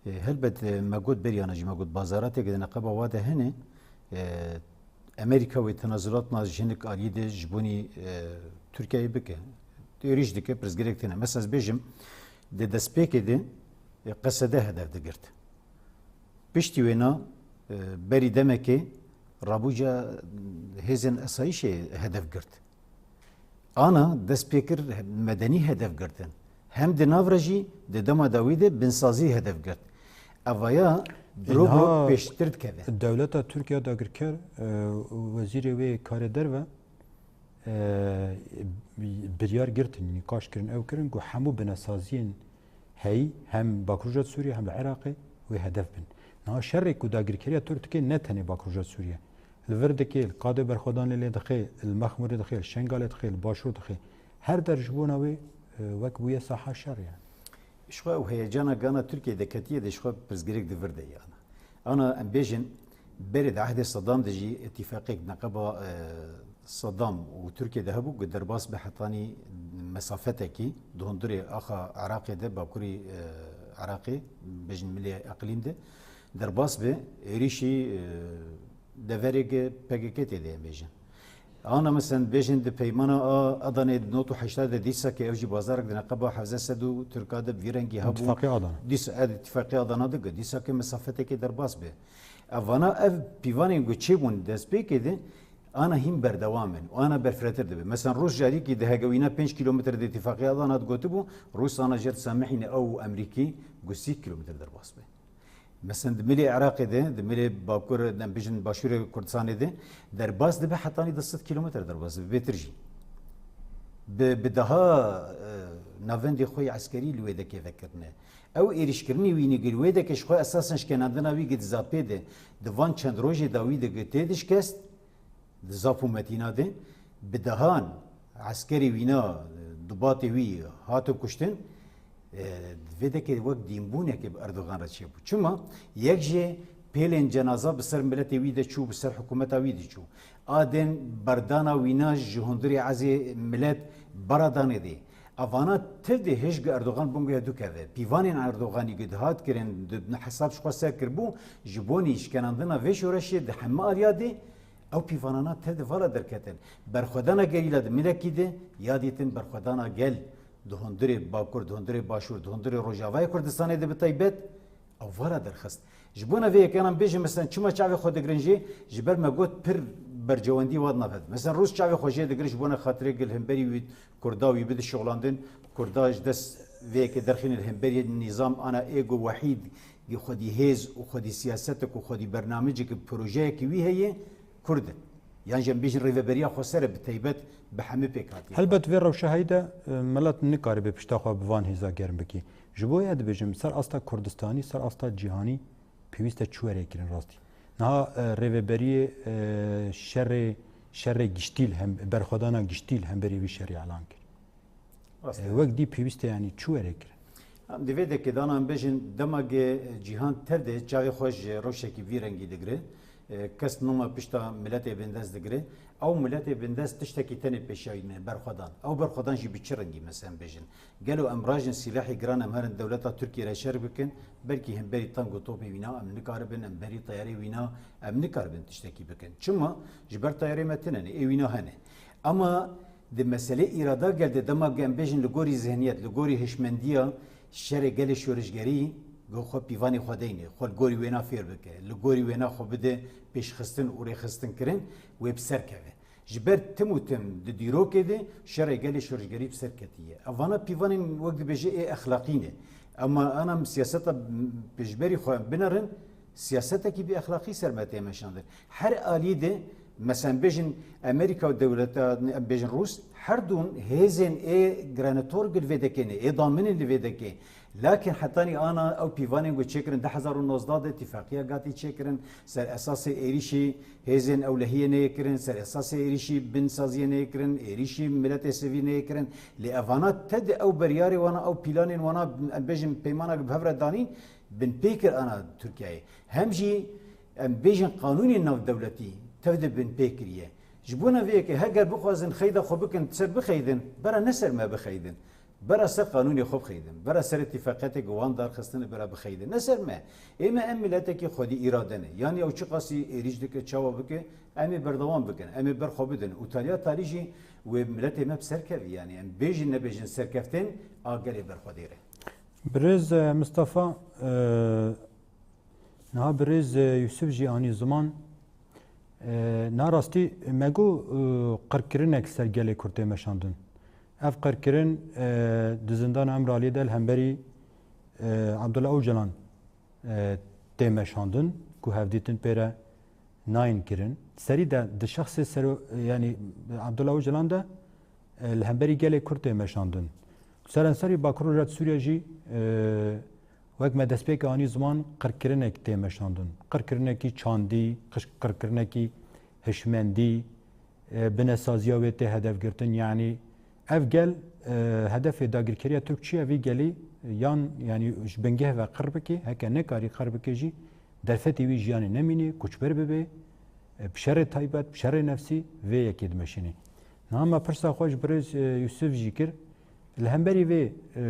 E, helbet, e, me got beriyana jî, me got bazarateke di neqeba wa de hene, e, Amerîka wê tenazulatna ji hinek aliyê de ji bonî, e, Tirkiyeyê bike. Êrîş dike, pirsgirêk têne. Mesela ez bêjim, di destpêkê de, e, Qesede hedef digirt. Piştî wêna, e, berî demekê rabûca hêzên esayîşê hedef girt. Ana dest pê kir medenî hedef girtin. Hem di nav re jî di dema dawî de binsazî hedef girt. Evaya Niha pêştir dikeve. Dewleta Tirkiye dagirker, e, wezîrê wê karê derve, e, biryar girtin, yanî kaş kirin ew kirin ku hemû binesaziyên heyî hem Bakurja Sûriye hem li Iraqê wê hedef bin. Niha şerê ku dagirkeriya Tirk dike ne tenê Bakurja Sûriye. Li vir dikê, li Qadê Berxwedanê lê dixê, li Mexmûrê dixê, li Şengalê dixê, li Başûr dixê. Her der ji bona wê, e, wek bûye saha şer yani. Ji xwe ew heyecana gana Tirkiyê de ketiye de ji xwe pirsgirêk di vir de ye ana. Ana em bêjin berê di ehdê Sedam de jî îtîfaqek neqeba, e, Sedam û Tirkiye de hebû ku derbas bi hetanî mesafetekî di hundirê axa Iraqê de, bakurî, e, Iraqê, bêjin milê eqlîm de derbas bi êrîşî, e, deverê P K K tê de em bêjin. Ana mesen bêjin di peymana a Adanê di not û heşta de dîsa ke ew jî bazarek di neqeba hevze sed û Tirka de bi vî rengî hebû. Îtîfaqê Adana. Dîsa, e, îtîfaqê Adana dike. Dîsa ke mesafetekê derbas be. Ev vana ev pîvanên ku çêbûn destpêkê de ana hîn berdewam in û ana berfirehtir dibe. Mesen Rûs carîkî di hegewîna pênc kîlometre de îtîfaqê Adana digotibû, Rûs ana jê disamehîne ew û Emerîkî ku sî kîlometre derbas be. Mesen di milê Iraqê de, di milê Bakur, em bijin Başûrê Kurdistanê de, derbas dibe hetanî du sed kîlometre derbas dibe, bêtir jî. Bi, bi daha, e, navendê xwe yê eskerî li wê dekê vekirine. Ew êrîşkirinî wî nigir wê dekê ji xwe esasen şkenandina wî gi di zapê de, di van çend rojê de wî de gi tê dişkest, di zaf û metîna de, bi dehan eskerê wîna, dubatê wî hatin kuştin, e, vê dekê wek dînbûnekê bi Erdogan re çêbû. Çima? Yek jê pêlên cenaza bi ser miletê wî de çû, bi ser hikûmeta wî de çû. A din berdana wîna ji hundirê ezê milet bera danê dê. Evana tir dê hêj gi Erdogan bûn guya dû keve. Pîvanên Erdoganî gi dihat kirin, di hesab ji xwe ser kirbû, ji bonî şkenandina vê şoreşê di heme aliya dê, ew pîvanana tir di vala derketin. Berxwedana gerîla di milekî de, ya dîtin berxwedana gel di hundirê Bakur, di hundirê Başûr, di hundirê Rojavayê Kurdistanê de bi taybet, ew vala derxist. Ji bona vê yekê em bêjin, mesela çima çavê xwe digirin jê, ji ber me got pir bercewendî wan navêt. Mesela Rûs çavê xwe jê digirin ji bona xatirê gil hemberî wî Kurda wî bide şixulandin, Kurda ji dest vê yekê derxînin hemberî nîzam ana êgo wehîd gi xwedî hêz û xwedî siyasetek û xwedî bernamecek projeyekî wî heye, Kurd in. Yan jî em bêjin rêveberiya xweser e bi taybet bi hemî pêk hatiye. Helbet vê rewşa heyî de, e, milet nikaribe pişta xwe bi van hêza germ bikî. Ji bo ya dibêjim, ser asta Kurdistanî, ser asta cîhanî pêwîst e çi were kirin rastî. Niha, e, rêveberiyê, e, şerê, şerê giştî li hem, berxwedana giştî li hemberî vî şerî elan kir. Rast e. E, wek dî pêwîst e, yanî çi were kirin? Em di vê dekê de ana em bêjin, dema ge cîhan tev de çavê xwe ji rewşekî vî rengî digire, e, kes noma pişta miletê bindest digire, ew miletê bindest tiştekî tenê pêşiya wî ne, berxwedan. Ew berxwedan jî bi çi rengî, mesela em bêjin? Gelo em rajin sîlehê giran em herin dewleta Tirkiyê re şer bikin, belkî hemberî tank û topê wîna em nikaribin, em berî teyarê wîna em nikaribin tiştekî bikin. Çima? Ji ber teyarê me tune ne, ê wîna hene. Ama di meselê îrada gel de dema em bêjin li gorî zihniyet, li gorî hişmendiya şerê gelê şorişgerî, go xwe pîvanê xwe deyne, xwe li gorî wêna fêr bike, li gorî wêna xwe bide pêşxistin û rêxistinkirin, wê bi ser keve. Ji ber tim û tim di dîrokê de şerê gelê şorişgerî bi ser ketiye. Ev vana pîvanên wek dibêje ê exlaqî ne. Ema ana em siyaseta pêşberî xwe binerin, siyasetekî bêexlaqî ser me tê meşandin. Her alî de, mesela em bêjin Amerîka û dewleta, em bêjin Rûs, her dûn hêzên ê giranetol li vê dekê ne, ê daminin li vê dekê. Lakin hetanî ana ew pîvanên ku çêkirin du hezar û nozdeh de, îtîfaqiya Gatî çêkirin, ser esasê êrîşî hêzên ewlehiyê neyê kirin, ser esasê êrîşî binsaziyê neyê kirin, êrîşî miletê sivî neyê kirin. Lê evana te di ew beriyarê wana, ew pîlanên wana, em bêjin peymana bi hev re danîn, binpê kir ana Tirkiyeyê. Hem jî em bêjin qanûnên navdewletî tev de binpê kiriye. Ji bona vê yekê heger bixwazin xeyda xwe bikin ser bixeydin, bera ne ser me bixeydin. Bera ser qanûnê xwe bixeydin. Bera ser îtîfaqiyetê ku wan darxistine bera bixeydin. Ne ser me. Ê me em miletekî xwedî îrade ne. Yanî ew çiqasî êrîş dike, çawa bike, em ê berdewam bikin. Em ê ber xwe bidin. Û taliya talî jî wê miletê me bi ser kevî. Yanî em bêjin nebêjin serkeftin a gelê berxwedêr e. Birêz, e, Mistefa, e, niha birêz, e, Yusuf jî anî ziman. E, na rastî me got, e, qirkirinek ser gelê Kurd tê meşandin. Ev qirkirin, e, di zindana Îmraliyê de li hemberî, e, Abdullah Ocalan e, tê meşandin ku hevdîtin pê re nayên kirin. Serî de di şexsê sero, yanî Abdullah Ocalan de, e, li hemberî gelê Kurd tê meşandin. Seranserî Bakur Rojhilat Sûriye jî, e, wek me destpêkê anî ziman, qirkirinek tê meşandin. Qirkirinekî çandî, qiş-, qirkirinekî hişmendî, e, binesaziya wê tê hedef girtin. Yanî ev gel, e, hedefê dagirkeriya Tirk çi ye? Vî gelî yan, yanî ji bingeh ve qir bike, heke nekarî qir bike jî derfetê wî jiyanê nemîne, koçber bibe, e, bi şerê taybet, bi şerê nefsî vê yekê dimeşîne. Niha me pirsa xwe ji birêz, e, Yusuf jî kir, li hemberî vê, e,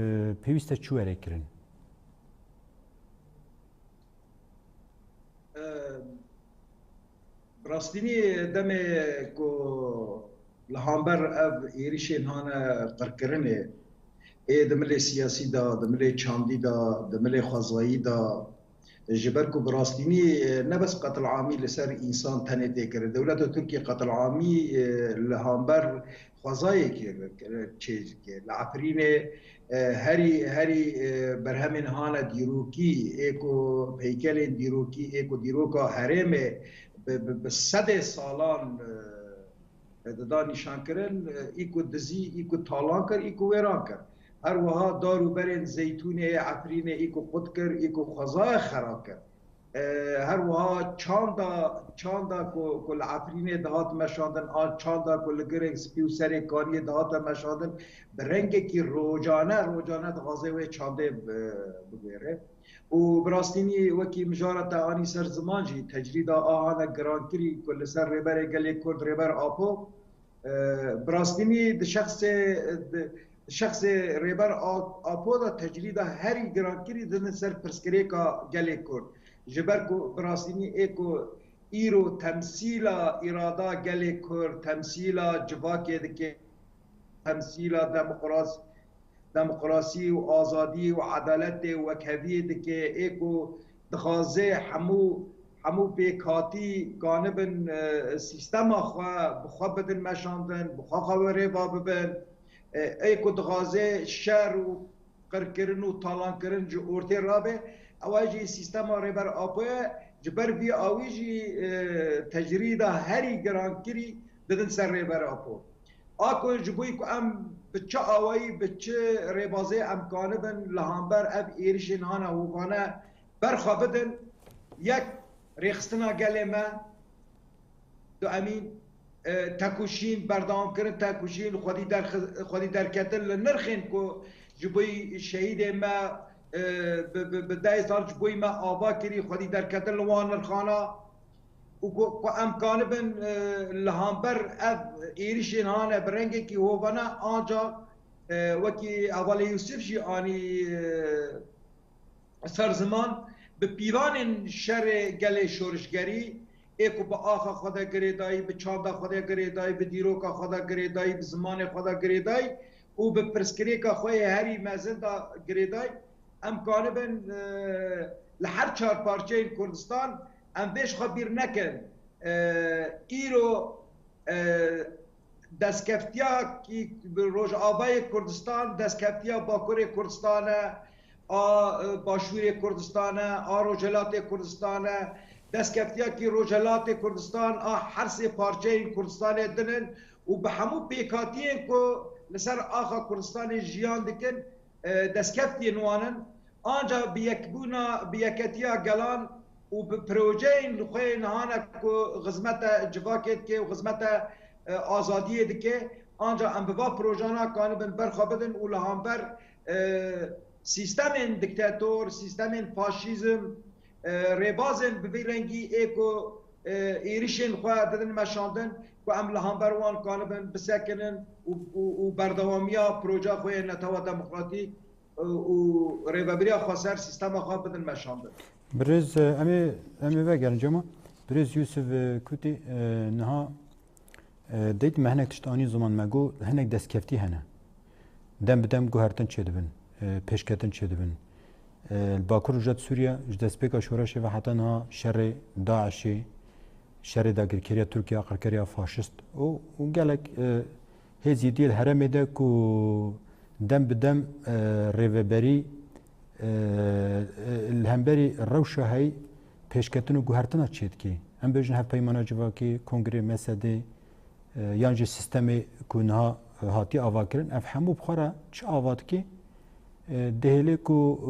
pêwîst e çi were kirin? Bi rastînî demê ku li hember ev êrişên hane qirkirinê, ê di milê siyasî de, di milê çandî de, di milê xwezayî de, ji ber ku bi rastînî, e, ne bes qetilamî li ser însan tenê tê kirin. Dewleta Tirkiyê qetilamî, e, li hember xwezayê kir, kir, çê dike. Li Efrînê, e, herî, herî, e, berhemên hane dîrokî, ê ku peykelên dîrokî, ê ku dîroka herêmê bi, bi, bi sedê salan, e, dida nîşankirin, e, î ku dizî, î ku talan kir, î ku wêran kir. Her wiha dar û berên zeytûnê yê Efrînê î ku qut kir, î ku xwezaya xera kir. E, her wiha çanda, çanda ku, ku li Efrînê dihat meşandin, an çanda ku li Girê Spî û Serê Kaniyê dihate meşandin, bi rengekî rocane, rocane dixwaze wê çandê bi-, bigwêre. Û bi rastînî wekî mijara te anî ser ziman jî, tecrîda a hane girankirî ku li ser Rêberê Gelê Kurd, Rêber Apo, e, bi rastînî di şexsê, di şexsê Rêber A-, Apo de tecrîda herî girankirî didin ser pirsgirêka gelê Kurd. Ji ber ku bi rastînî ê ku îro temsîla îrada gelê Kurd, temsîla civakê dike, temsîla demokras-, demokrasî û azadî û edaletê û wekheviyê dike, ê ku dixwaze hemû, hemû pêkhatî kanibin, e, sîstema xwe bi xwe bidin meşandin, bi xwe xwe wê rêva bibin, e, ê ku dixwaze şer û qirkirin û talankirin ji ortê rabe, ewa jî sîstema Rêber Apo ye, ji ber vî awî jî, e, tecrîda herî girankirî didin ser Rêber Apo. A ku ji bo ku em bi çi awayî, bi çi rêbazê em kanibin li hember ev êrişên hane hovane berxwe bidin, yek rêxistina gelê me, du emîn, e, tekoşîn, berdewamkirin tekoşîn, xwedî derxi-, xwedî derketin li nirxên ku ji bo şehîdê me, e, bi, bi, bi deh sal ji bo me ava kirî, xwedî derketin li wan nirxana. Û ku, ku em kanibin, e, li hember ev êrişên hane bi rengekî hovane, anca, e, wekî hevalê Yusuf jî anî, e, ser ziman, bi pîvanên şerê gelê şorişgerî, ê ku bi axa xwe de girêdayî, bi çanda xwe de girêdayî, bi dîroka xwe de girêdayî, bi zimanê xwe de girêdayî û bi pirsgirêka xwe yê herî mezin de girêdayî, em kanibin, e, li her çar parçeyên Kurdistan em vê ji xwe bîr nekin. E, îro, e, destkeftiyakî bi Rojavayê Kurdistan, destkeftiya Bakurê Kurdistan e, a, e, Başûrê Kurdistan e, a Rojhelatê Kurdistan e, destkeftiyakî Rojhelatê Kurdistan a her sê parçeyên Kurdistanê din in û bi hemû pêkhatiyên ku li ser axa Kurdistanê jiyan dikin, e, destkeftiyên wan in. Anca bi yekbûna, bi yeketiya gelan û bi projeyên li xwe yên hane ku xizmete civakê dike û xizmete, e, azadiyê dike, anca em bi va projana kanibin berxwe bidin û li hember, e, sîstemên diktator, sîstemên faşîzm, e, rêbazên bi vî rengî ê ku, e, êrişên xwe didin meşandin, ku em li hember wan kanibin bisekinin û, û, û berdewamiya projeya xwe yê Netewa Demokratîk û rêvebiriya xweser sîstema xwe bidin meşandin. Birêz, e, em ê, em ê vegerin cema. Birêz Yusuf, e, Kutî, e, niha, e, deyt me hinek tişt anî ziman, me got hinek destkeftî hene. Dem bi dem guhertin çêdibin, e, pêşketin çêdibin. E, li Bakur Rojhilat Sûriye ji destpêka şoreşê ve heta niha şerê DAIŞê, şerê dagirkeriya Tirkiye, qirkeriya faşist û, û gelek, e, hêzî dî li herêmê de ku dem bi dem, e, rêveberî, E, e, li hemberî rewşa heyî pêşketin û guhertina çêdikê. Em bêjin hevpeymana civakî, kongrê mesedê, e, yan jî sistemê ku niha, e, hatiye avakirin, ev hemû bi xwe re çi ava dike? E, dihêle ku,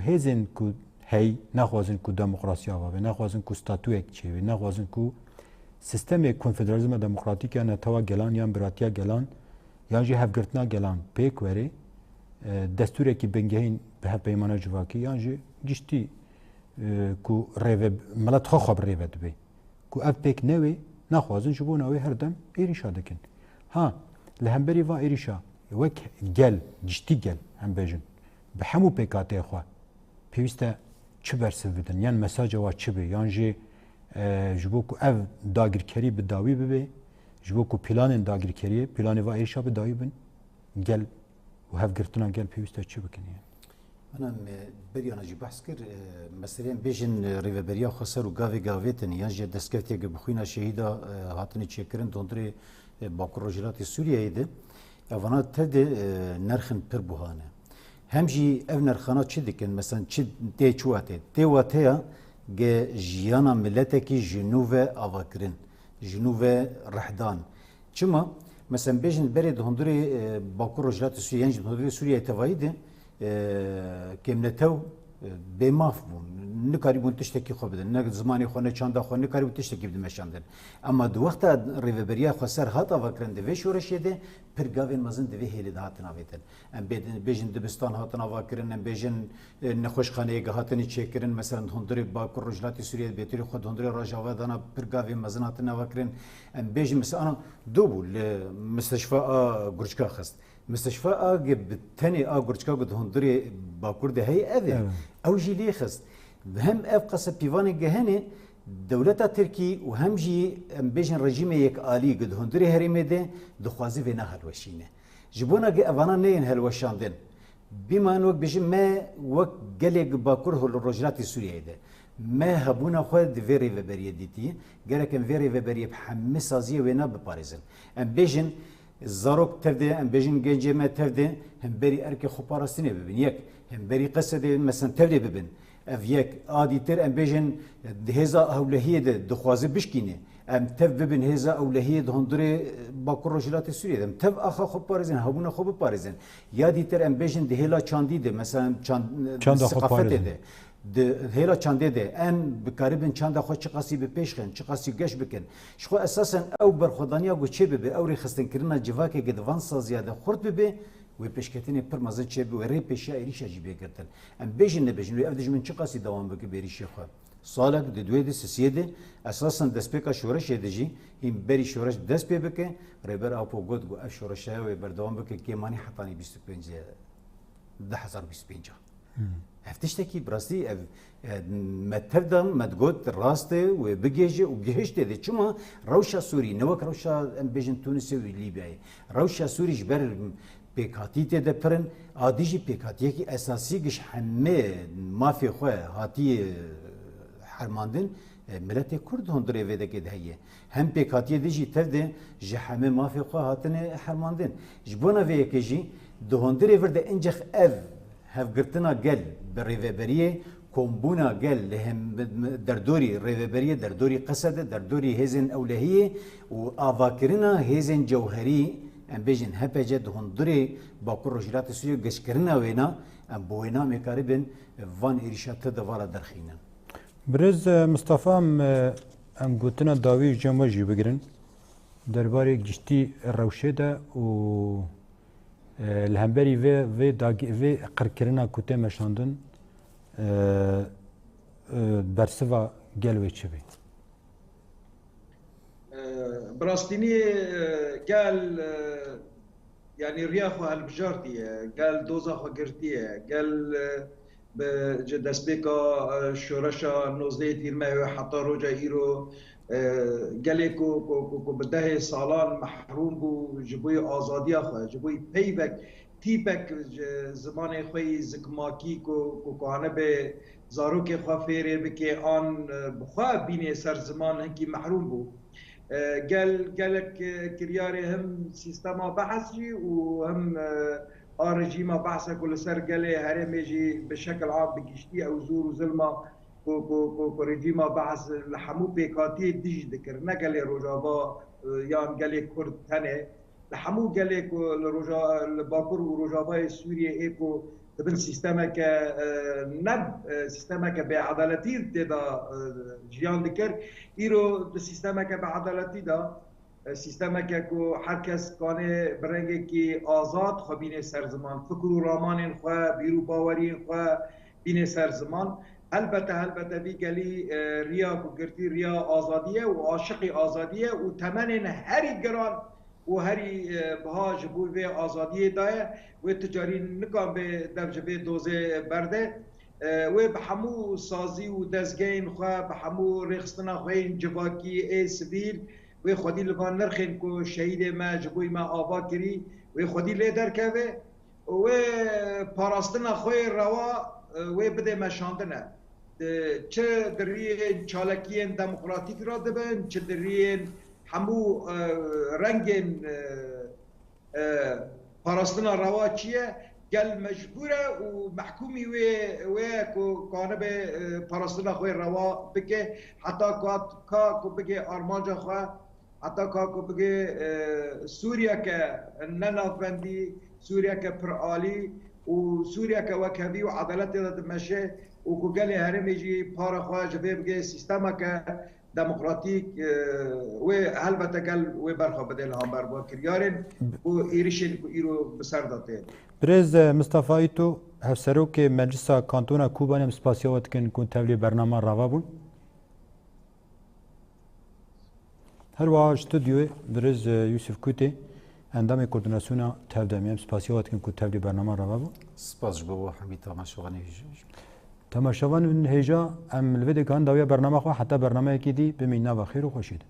e, hêzên ku heyî nexwazin ku demokrasî ava be, nexwazin ku statuyek çêbe, nexwazin ku sistemê konfederalîzma demokratîk ya netewa gelan yan biratiya gelan yan jî hevgirtina gelan pêk were, e, destûrekî bingehîn bi hevpeymana civakî yan jî giştî, e, ku rêve, milet xwe xwe bi rêve dibe. Ku ev pêk newê, naxwazin ji bona wê her dem êrîşa dikin. Ha, li hemberî van êrîşa wek gel, giştî gel, em bêjin, bi hemû pêkhateyê xwe pêwîst e çi bersiv bidin, yan mesaja wa çi be, yan jî, e, ji bo ku ev dagirkerî bi dawî bibe, ji bo ku planên dagirkeriyê, planê va êrîşa bi dawî bin, gel û hevgirtina gel pêwîst e çi bikin? Ana me beriyana jî behs kir, e, meseleyên bêjin, e, rêveberiya xweser û gavê gavê tenê yan jî destkeftiyeke bi xwîna şehîda, e, hatine çêkirin di hundirê, e, Bakur Rojhilatê Sûriyeyê de. Evana tevde, e, nerxin pir buha ne. Hem jî ev nerxana çi dikin? Mesela çi tê çi wate? Tê wateya ge jiyana miletekî ji nû ve avakirin, ji nû ve rehdan. Çima? Mesela bêjin berê di hundirê, e, Bakur Rojhilatê Sûriyê yan jî di hundirê Sûriyeyê tevayî de, e, kêmnetew, e, bêmaf bûn. Nikarîbûn tiştekî xwe bidin. Ne zimanê xwe, ne çanda xwe, nikarîbûn tiştekî bidin meşandin. Ema di wexta Rêveberiya Xweser hat avakirin di vê şoreşê de, pir gavên mezin di vê hêlê de hatin avêtin. Em bê-, bêjin dibistan hatin avakirin, em bêjin, e, nexweşxaneyê ge hatine çêkirin, mesela di hundirê Bakur Rojhilatê Sûriyê, bêtirî xwe di hundirê Rojava dana pir gavên mezin hatin avakirin. Em bêjin mesela ana du bû li misteşfa a Gurçka xist. Misteşfa a ge bi tenê a Gurçka ku di hundirê Bakur de heye ev e. Evet. Ew jî lê xist. Hem ev qese pîvanê ge hene, dewleta Tirkî û hem jî em bêjin rejîmê yekalî ku di hundirê herêmê de dixwaze vêna helweşîne. Ji bona ge evana neyên helweşandin, bîman wek bijî me wek gelê Bakur li Rojhilatê Sûriyeyê de me hebûna xwe di vê rêveberiyê dîtî, gerek em vê rêveberiyê bi hemî saziyê wêna biparêzin. Em bêjin zarok tev de, em bêjin gencê me tev de hemberî erkê xweparastinê bibin. Yek, hemberî Qesedê mesela tev de bibin. Ev yek. A dîtir em bêjin di hêza ewlehiyê de dixwaze bişkîne. Em tev bibin hêza ewlehiyê di hundirê, e, Bakur Rojhilatê Sûriyê de. Em tev axa xwe biparêzin, hebûna xwe biparêzin. Ya dîtir em bêjin di hêla çandî de, mesela çand-, Çanda xwe seqafetê parêzin. De, di hêla çandê de em bikaribin çanda xwe çiqasî bi pêş xin, çiqasî geş bikin. Ji xwe esasen ew berxwedaniya ku çê bibe, ew rêxistinkirina civakê ku di van saziya de xurt bibe, wê pêşketinê pir mezin çêbe, wê rê pêşiya êrîşa jî bê girtin. Em bêjin nebêjin, wê ev dijmin çiqasî dewam bike bi êrîşê xwe. Salek, di duê de, sisiyê de, esasen destpêka şoreşê de jî, hîn berî şoreş dest pê bike, Rêber Apo got ku ev şoreşe wê berdewam bike, kêmanî hetanî bîst û pêncê, du hezar bîst û pênc. Hmm. Ev tiştekî bi rastî ev, e, me tev da, me digot rast e, wê bigihêje û gihiştê de. Çima rewşa Sûrî, ne wek rewşa em bêjin Tûnisê û Lîbyayê. Rewşa Sûrî ji ber pêkhatî tê de pir in, a dî jî pêkhatiyekî esasî giş hemê mafê xwe hatiye hermandin, e, miletê Kurd hundirê vê dekê de heye. Hem pêkhatiyê de jî tev de ji hemê mafê xwe hatine hermandin. Ji bona vê yekê jî di hundirê vir de incex ev hevgirtina gel bi rêveberiyê, kombûna gel li hem derdorî rêveberiyê, derdorî Qesede, derdorî hêzên ewlehiyê û avakirina hêzên cewherî, em bêjin H P C di hundirê Bakur Rojhilatê Sûriyê, geşkirina wêna, em bi wêna mêkaribin van êrîşa te de vala derxînin. Birêz, e, Mistefa, em, e, em gotina dawî ji cem we jî bigirin. Derbarê giştî rewşê de û, e, li hemberî vê, vê dagî-, vê qirkirina ku tê meşandin, e, e, bersiva gel wê çi be? E, bi rastînî, e, gel, e, yanî riya xwe hilbijartiye, gel doza xwe girtiye, gel, e, bi, ji destpêka, e, şoreşa nozdehê Tîrmehê heta roja îro, e, gelê ku, ku, ku, ku bi dehê salan mehrûm bû ji bo azadiya xwe, ji bo peyvek, tîpek ji zimanê xwe yî zikmakî ku, ku, ku hanibe zarokê xwe fêrê bike an, e, bi xwe bînê ser ziman hinkî mehrûm bû. E, gel, gelek, e, kiryarê him sîstema behsî û him, e, a rejîma Behsê ku li ser gelê herêmê jî bi şekil am bi giştî ew zor û zilma ku, ku, ku, ku rejîma Behs li hemû pêkhatiyê dijî dikir, ne gelê Rojava, e, yan gelê Kurd tenê, li hemû gelê ku li Roja-, li Bakur û Rojavayê Sûriyê ê ku dibin sîstemeke, e, ne, e, sîstemeke bêedaletî tê de, e, jiyan dikir, îro di sîstemeke bêedaletî de, e, sîstemeke ku her kes kanê bi rengekî azad xwe bînê ser ziman, fikir û ramanên xwe, bîr û baweriyên xwe bînê ser ziman. Helbete, helbete vî gelî, e, riya ku girtî riya azadî ye û aşiqî azadî ye û temenên herî giran û herî, e, biha ji bo vê azadiyê daye. Wê tu carî nikan bê dev ji vê dozê berde. E, wê bi hemû sazî û dezgehên xwe, bi hemû rêxistina xwe yên civakî ê sivîl, wê xwedî li van nirxên ku şehîdê me ji bo me ava kirî, wê xwedî lê derkeve û wê parastina xwe yê rewa, e, wê bide meşandine. Di, çi di riyên çalakiyên demokratîk re dibin, çi di riyên hemû, e, rengên, e, e, parastina rewa çi ye? Gel mecbûr e û mehkûmî wê, wê ye ku kanibe, e, parastina xwe rewa bike, heta ka, ka ku bike armanca xwe, heta ka ku bike, e, Sûriyeke ne navbendî, Sûriyeke piralî û Sûriyeke wekhevî û edaletê de dimeşe û ku gelê herêmê jî para xwe ji vê bike sîstemeke demokratîk, e, wê helbete gel wê berxwe bide li hember van kiryarên û êrişên ku îro bi ser de tên. Birêz, e, Mistefa Îto, Hevserokê Meclisa Kantona Kobanê, em spasiya we dikin ku tevlî bernama rava bûn. Her wiha ji stûdyoyê birêz, e, Yûsif Kûtê, endamê koordînasyona tevdemê, em spasiya we dikin ku tevlî bernama rava bû. Spas ji bo we hemî temaşevanê hêja. Temaşevanên hêja, em li vê dikanin dawiya bernama xwe heta bernameyekî dî bimîn nava xêr û xweşî de.